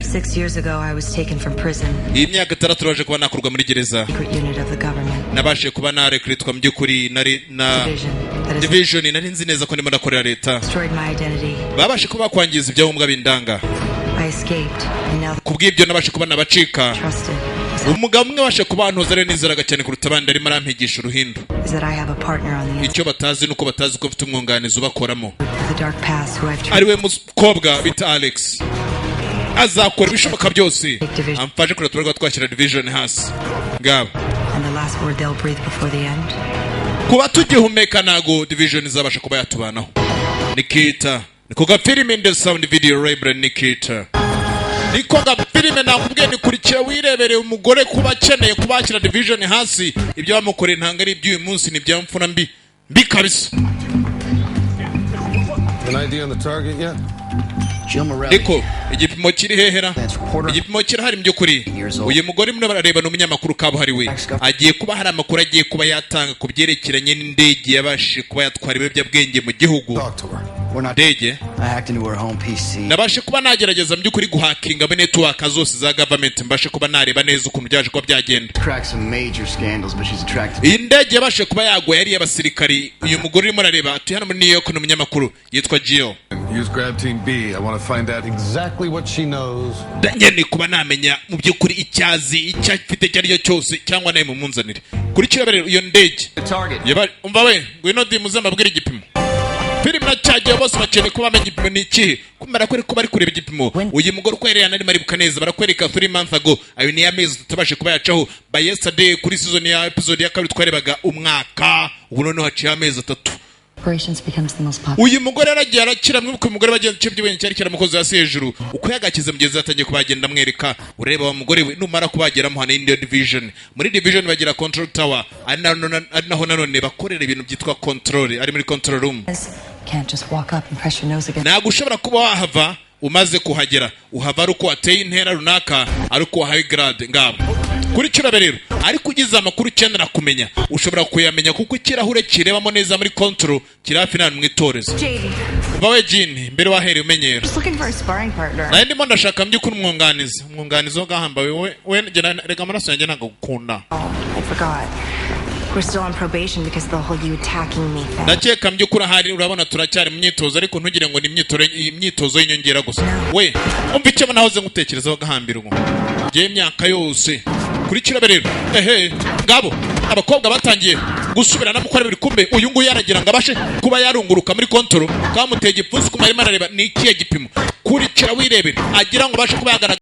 6 years ago, I was taken from prison, Iyi myaka 6 baje kuba nakurwa muri gereza. Secret unit of the government. Nabashije kuba narekritwa mu by'ukuri nari na Division that has division, nari nzi neza ko ndimo ndakorera leta. Destroyed my identity. Babashe kuba bakwangiza ibyangombwa bindanga. I escaped, and now Ku bw'ibyo nabashe kuba nabacika. Trusted Umugabo umwe wabashe kuba antoza rero nizeraga cyane kuruta abandi arimo arampigisha uruhindu. Is that I have a partner on the Icyo batazi nuko batazi ko mfite umwunganizi ubakoramo, with a dark past who I've trained. Ariwe mukobwa bita Alex. Azakora ibishoboka byose amfashe kureba tubarwa twashyira division hasi ngabo. And the last word they'll breathe before the end. Kuba tugihumeka ntago division izabasha kuba yatubanaho. Nikita niko gafilime in the sound video library. Nikita niko gafilime nakubwiye, nikurikira wirebereye umugore kuba akeneye kuba yakira division hasi. Ibyo bamukoreye ntabwo ari iby'uyu munsi, ni ibya mfura mbi mbi kabisa. An ID on the target yet? Jill Morelli. Ariko igipimo kiri hehera? Igipimo kirahari mu by'ukuri. Uyu mugore murimo barareba ni umunyamakuru kabuhariwe. Agiye kuba hari amakuru agiye kuba yatanga ku byerekeranye n'indege yabashije kuba yatwara ibiyobyabwenge mu gihugu. Indege I hacked into her home PC. Nabashe kuba nagerageza mu by'ukuri guhakinga muri network zose za government, mbashe kuba nareba neza ukuntu byaje kuba byagenda. Cracked some major scandals, but she's attracted. Iyi ndege yabashe kuba yagwa yari iy'abasirikari. Uyu mugore urimo arareba atuye hano muri New York, ni umunyamakuru yitwa Jill. Use grab team B. I want to find out exactly what she knows. Nkeneye kuba namenya mu by'ukuri icyazi, icyo afite icyo ari cyo cyose, cyangwa nawe mumunzanire kuri kiriya rero iyo ndege. Umva we, ngwino di muze mbabwire igipimo. Filime iracyagiye, bose bakeneye kuba bamenya igipimo ni ikihe. Kumara ko bari kureba igipimo, uyu mugore uko yari yanarimo aribuka neza. Barakwereka 3 months ago, ayo ni amezi 3 abashe kuba yacaho. By yesterday kuri season ya episode ya kabiri twarebaga umwaka, ubu noneho haciyeho amezi 3. Operations becomes the most popular. Uyu mugore yaragiye arakira. Mwibuke umugore bagenzi ikiyobyabwenge cyari cyaramukoze hasi hejuru, uko yagakize mugenzi we atangiye kubagenda amwereka. Ureba wa mugore we, numara kubageramo hano indi division, muri division bagira control tower, ari naho nanone bakorera ibintu byitwa control, ari muri control room. Can't just walk up and press your nose against. Ntabwo ushobora kuba wahava umaze kuhagera, uhava ari uko wateye intera runaka, ari uko wahawe grade. Ngabo kuri kiriya rero, ariko ugize amakuru ukenera kumenya ushobora kuyamenya, kuko ikirahure kirebamo neza muri control kiri hafi n'ahantu mu itorezo. Jade, Umva we Jini, mbere wahereye umenyera. Just looking for a sparring partner. Nawe ndimo ndashaka mu by'ukuri umwunganizi, umwunganizi wo gahamba we we njye rega amaraso yanjye ntabwo gukunda. I forgot. We're still on probation because of the whole you attacking me thing. Ndakeka mu by'ukuri ahari urabona turacyari mu myitozo, ariko ntugire ngo ni imyitozo y'inyongera gusa. We umva icyo nahoze ngutekerezaho gahambira, ubu ngewe imyaka yose kuri kiriya rero. Ehe, ngabo abakobwa batangiye gusubirana gukora biri. Kumbe uyu nguyu yaragira ngo abashe kuba yarunguruka muri control, kamuteye igipfunsi kuma arimo arareba ni ikihe gipimo. Kurikira wirebere agira ngo abashe kuba yagaragara.